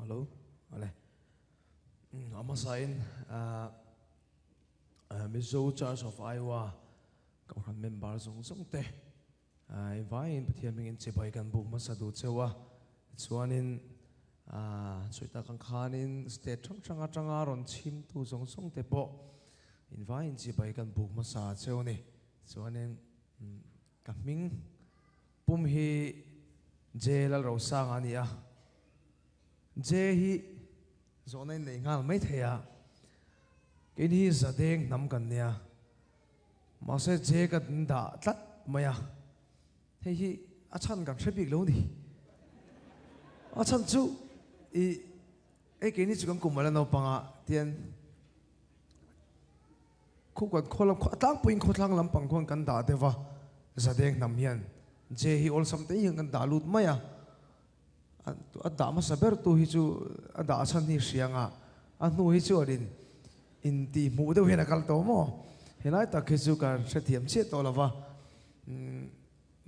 Hello. Ale. A hmasain Mizo Church of Iowa Kohhran member zawng zawng te i vaiin Pathian hmingin chibai kan buk hmasa duh cheu a. Tichuanin sawi tak ang khanin state hrang hrang atanga rawn chhimtu zawng zawng te pawh in vaiin chibai kan buk hmasa cheu a ni. Tichuanin ka hming pum hi J Lalrosanga a ni a. J hi zawhna in nei nghal mai thei a, keini hi zadeng hnam kan nia, mahse J ka dah tlat mai a, hei hi a chhan kan hre bik lo ni. A chhan chu i hei keini chu kan kum ala naupang a tian khu kan khaw lam a tlangpuiin khawthlang lampang khuan kan dah deuh va, zadeng hnam hian J hi awlsam te hian kan dah lut mai a. A dah hmasa ber tu hi chu a dah chhan hi hria anga a hnu hi chuan in intih hmuh deuh hian a kal tawh maw? Helai tak hi chu ka hrethiam chiah tawh lo va,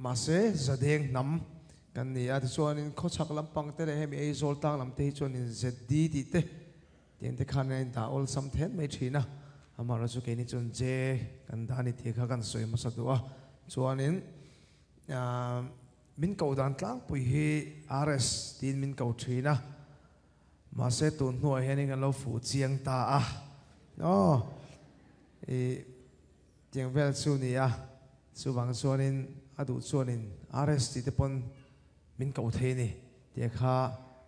mahse Zadeng hnam kan ni a, tichuanin khawchhak lampang te leh hemi Aizawl tlang lam te hi chuanin ZD tih te tiang te khan a indah awlsam then mai thin a, amaherawhchu chu keini chuan J kan dah a ni tih kha kan sawi hmasa duh a, chuanin Min koh dan tlangpui hi RS tiin min ko thin a, mahse tun hnuah hianin kan lo fuh chiang ta a, aw i tiang vel chu ni a, chuvang chuanin a duh chuanin RS tih te pawn min ko thei a ni tih kha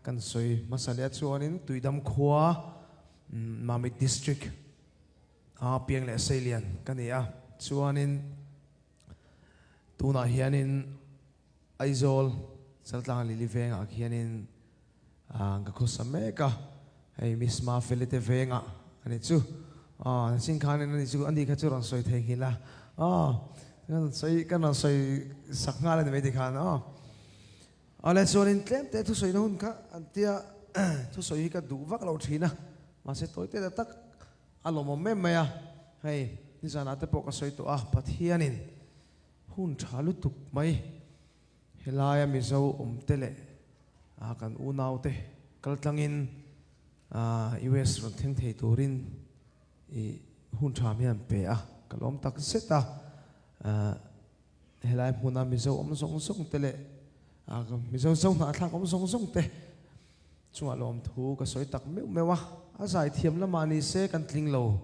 kan sawi hmasa leh a, chuanin Tuidam khua Mamit District a piang leh Seilian ka ni a, chuanin. Tunah hianin Aizawl Chaltlang Lili vengah khianin ka khawsa mek a, hei Miss Mafeli te vengah a ni chu. Aw sin khanin ani chu ani kha chu rawn sawi thei nghilh a, aw kan rawn sawi kan rawn sawi sak nghal a ni mai tikhan aw. Awle chuanin tlem te thusawina hun kha an tia thusawi hi ka duh vak lo thin a, mahse tawi te ta tak A lawmawm em mai a, hei nizanah te pawh ka sawi tawh a, Pathianin hun tha lutuk mai helaia Mizo awm te leh kan unau te kal tlangin US rawn thleng thei turin i hun tha mi an pe a, ka lawm tak zet a, helai hmuna Mizo awm zawng zawng te leh Mizo zo hnahthlak awm zawng zawng te Chungah lawmthu ka sawi tak meuh meuh a, a zaithiam lamah ni se kan tling lo.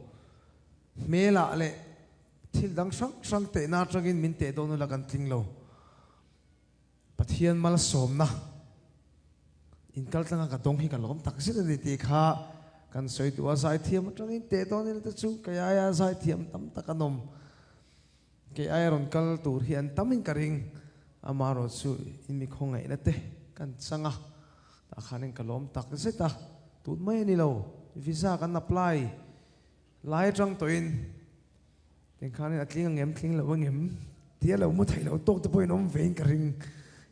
Hmelah leh thil dang hrang hrang tehna atangin min teh dawn ula kan tling lo. Pathian malsawmna inkal tlanga ka dawng hi ka lawm tak zet a ni tih kha kan sawi duh a, zaithiam atangin teh dawn ila te chu kei aia zaithiam tam tak an awm. Kei aia rawn kal tur hi an tam in ka ring, amaherawh chu in mi khawngaihna te kan chang a, tah khanin ka lawm tak zet a, tun mai a ni lo, visa kan apply lai atang tawhin tiang khanin a tling angem tling lo angem tia lo mu theih loh tawk te pawhin awm vein ka ring,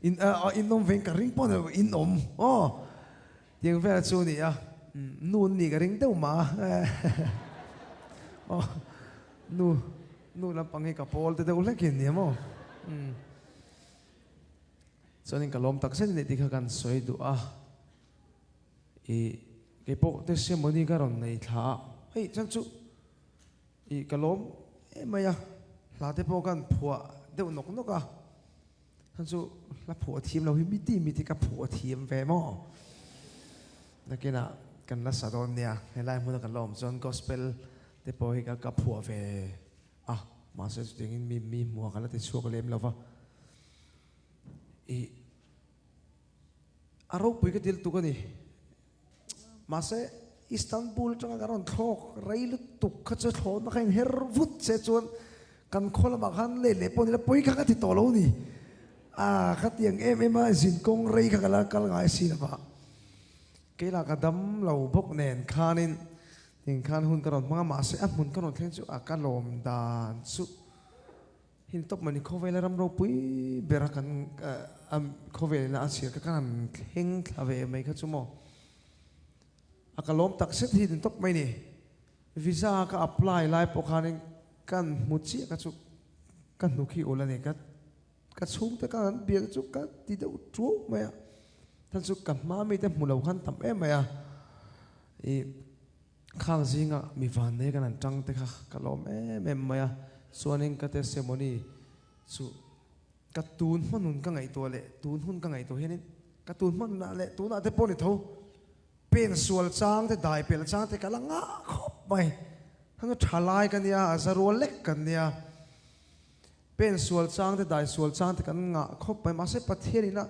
in in awm vein ka ring pawh ni lo in awm aw tiang vel chu a ni a, nu an nih ka ring deuh mah a aw nu. Nu lampang hi ka pawl te deuh hlek in nia maw? Umm. Chuanin ka lawm tak zet a nih tih kha kan sawi duh a. I kei pawh testimony ka rawn nei thla a, hei chuan chu i ka lawm em mai a, hla te pawh kan phuah deuh nawk nawk a, chuan chu hla phuah thiam lo hi miti miti ka phuah thiam ve maw? Nakinah kan la sa dawn nia, helai hmuna kan la awm chuan gospel te pawh hi ka ka phuah ve a, mahse chutiangin mi mi hmuh a ka la ti chhuak lem lo va. Ih a ropui ka til tuk a ni. Mahse Istanbul atanga kan rawn thlawk rei lutuk kha chu thlawhna kha inher vut che chuan kan khaw lamah khan let leh pawh ni la pawi kha ka ti tawh lo ni. A khatiang em em a zinkawng rei kha ka la kal ngai si lo va. Keilah ka dam lo bawk nen khanin Tin khan hun ka rawn hmang a, mahse a hmun ka rawn thleng chu a ka lawm dan chu hin tawp mah ni khawvela ram ropui bera kan khawvelina a chhir kha ka han thleng thla ve mai kha chu maw a ka lawm tak zet hi tin tawp mai ni. Visa ka apply lai pawh khanin kan hmu chiah kha chu ka hnuk hi ul a ni ka ka chhungte ka han biak chu ka ti deuh tuau mai a. Than chu ka hma mite hmu lo khan tam em mai a. I khang zinga mi vannei kan han tang te kha ka lawm em em mai a. Chuanin ka testimony chu ka tun hma nun ka ngaihtuah leh tun hun ka ngaihtuah hianin ka tun hma nunah leh tunah te pawh ni tho pen sual chang te dai pel chang te ka la ngah khawp mai. Hang chu tha lai ka nia a za rual lek kan nia. Pen sual chang te dai sual chang te kan ngah khawp mai mahse Pathian ina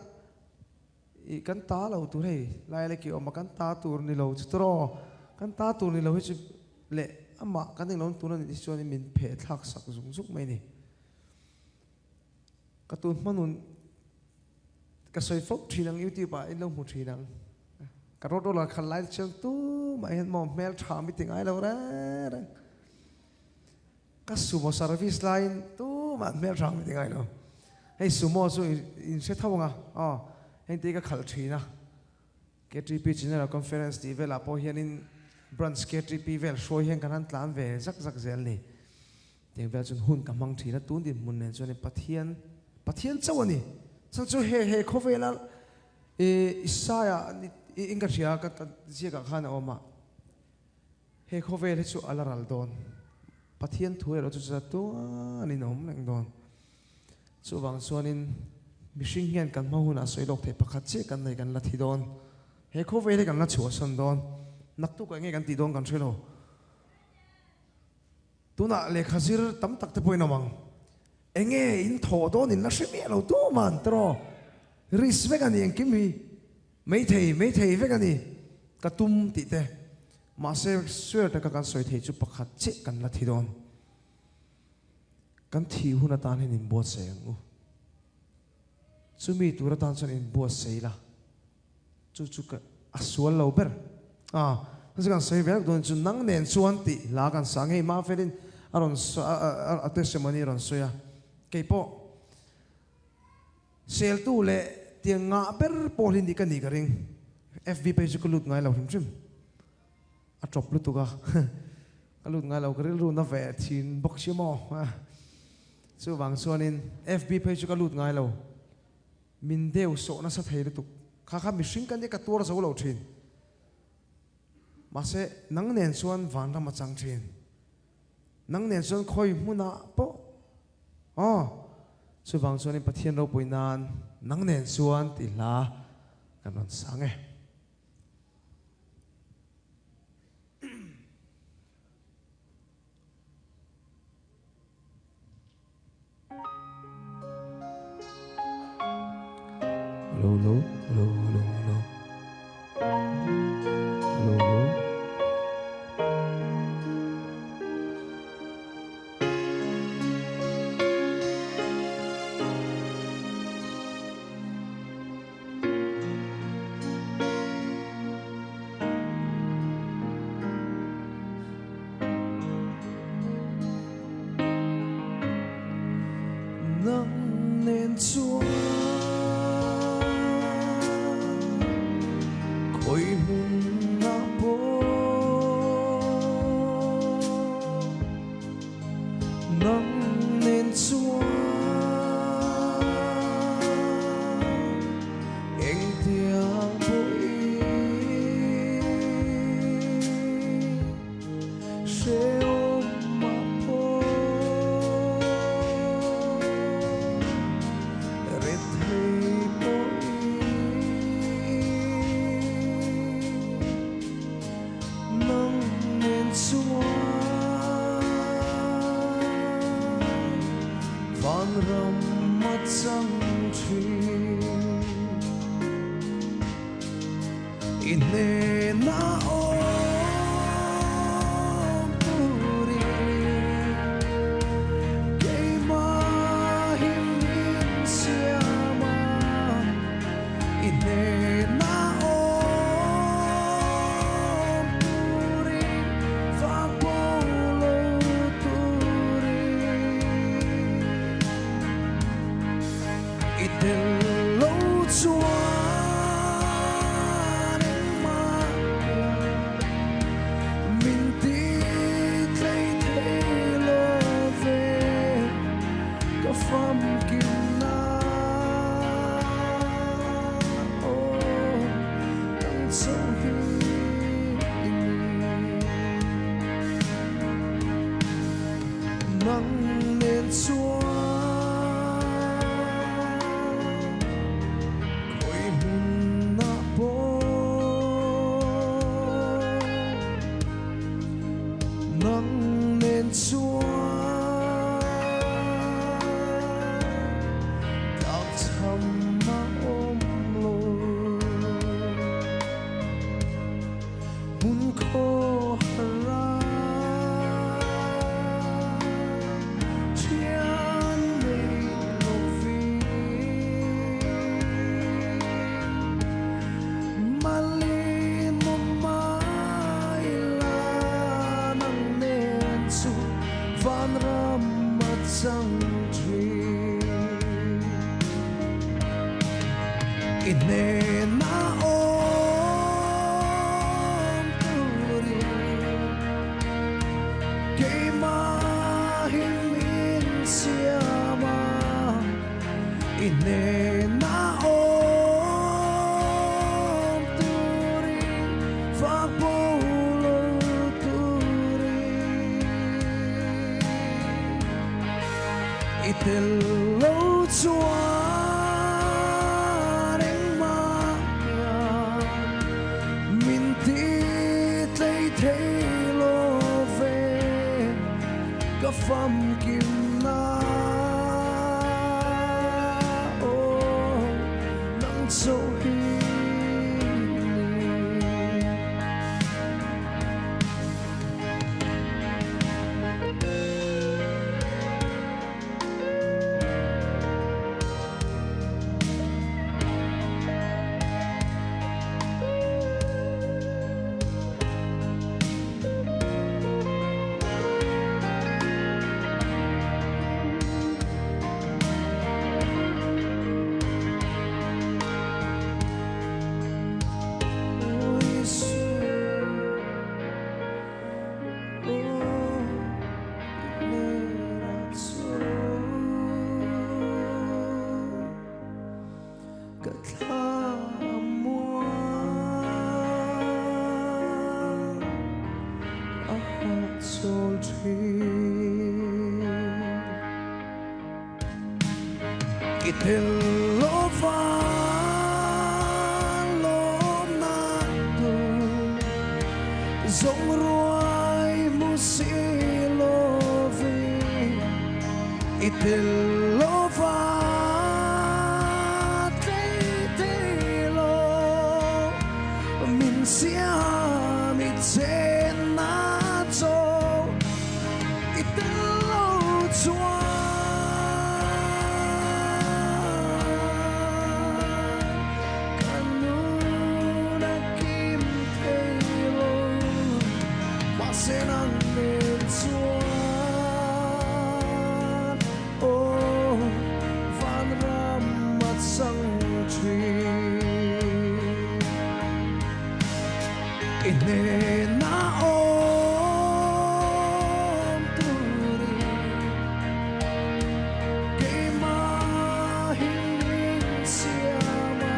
Ih kan ta lo tur hei lai leh kih awm a kan ta tur ni lo chu tawh kan ta tur ni lo hi chu leh amah kan englo tur a nih chuan min pheh thlak sak zung zung mai a ni. Ka tun hma nun ka sawi fo thin ang youtube ah in lo hmu thin ang ka road roller khalh lai te chuan tumah hian maw hmel tha mi ti ngai lo reng reng ka sumo service laiin tumah hmel tha mi ti ngai lo hei sumo chu in hre tho ang a aw heng te hi ka khalh thin a KTP General Conference tih velah pawh hianin branch KTP vel hruai hian kan han tlan ve zak zak zel ni. Tiang vel chuan hun ka hmang thin a, tun dinhmun nen chuan Pathian, Pathian chauh a ni. Chhan chu he he khawvela i Isaiah in ka hria ka ziakah khan a awm a, he khawvel hi chu a la ral dawn, Pathian thu erawh chu chatuanin a awm reng dawn. Chuvang chuanin mihring hian kan hma hunah sawi lawk theih pakhat chiah kan nei kan la thi dawn, he khawvel hi kan la chhuahsan dawn, naktuk ah enge kan tih dawn kan hre lo. Tunah lehkha zir tam tak te pawhin awm ang. Enge in thawh dawn in la hre miah lo tuman tiraw? Risk vek a ni engkim hi. Maithei, maithei vek a ni. Ka tum tih te. Mahse swear taka kan sawi thei chu pakhat chiah kan la thi dawn. Kan thih hun atan hian inbuatsaih ang u. Chumi tur atan chuan inbuatsaih la. Chu chu ka a sual lo ber. A, chu kan sawi ve dawn chu nang nen chuan tih hla kan sa ngei hma felin a rawn a testimony a rawn sawi a. Kei pawh seltu leh tiang ngah ber pawh hi nih ka nih ka ring. FB page chu ka lut ngai lo hrim hrim. A tawp lutuk a. Ka lut ngai lo ka rilru na ve thin bawk si maw. Chuvang chuanin FB page chu ka lut ngai lo. Min deu sawh nasa thei lutuk. Kha kha mihring ka nia ka tuar zo lo thin. Mahse nang nen chuan vanram a chang thin. Nang nen chuan khawi hmunah pawh aw. Chuvang chuanin Pathian ropui nan nang nen chuan tih hla kan rawn sang e. Hello, hello, hello, hello, hello. Hello, hello. Nang nen chuan khawi hmun ah pawh Nang nen chuan engtiang pawhin Hrehawm a pawh rethei pawhin nang nen chuan vanram a chang thin. I hnenah awm turin keimah hi min siam a, i hnenah awm turin vang pawh lo turin i tel lo chuan engmah lo. Nang nen chuan khawi hmunah pawh Nang nen chuan tlakchham a awm lo. Hmun khaw hara thian nei lovin Malin awm ila nang nen chu vanram a chang thin. I hnena awm turin keimahin min siam a, i hnena awm turin fak bo lo turin. I tel lo chuan engmah hian min ti tlei thei lo ve, ka famkim na aw nang chauh hi ni. Aw Isu, aw i Ka thla a muang a hahchawl thin. I tel lova lawmna tur zawng ruai hmu si lovin i tel lova tlei thei lo min siam i chenna chaw i tel lo chuan ka nun a kim thei lo. Mahse nang nen chuan aw vanram a chang thin. I hnena awm turin keimahin min siam a.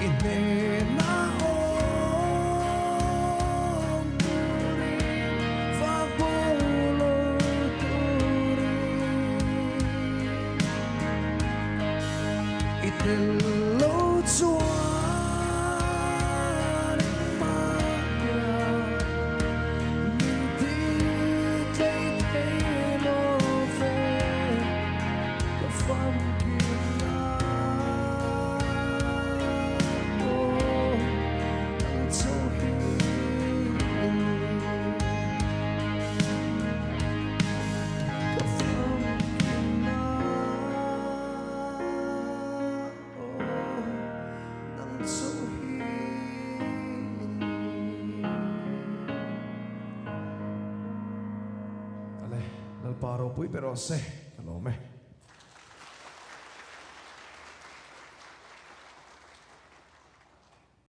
I hnena awm turin fak bo lo turin i tel lo chuan engmah hian min ti tlei thei lo ve ka famkim na. Aw nang chauh hi i ni ka famkim na. Aw nang chauh hi i ni. Ale, Lalpa ropui ber rawh se, ka lawm e.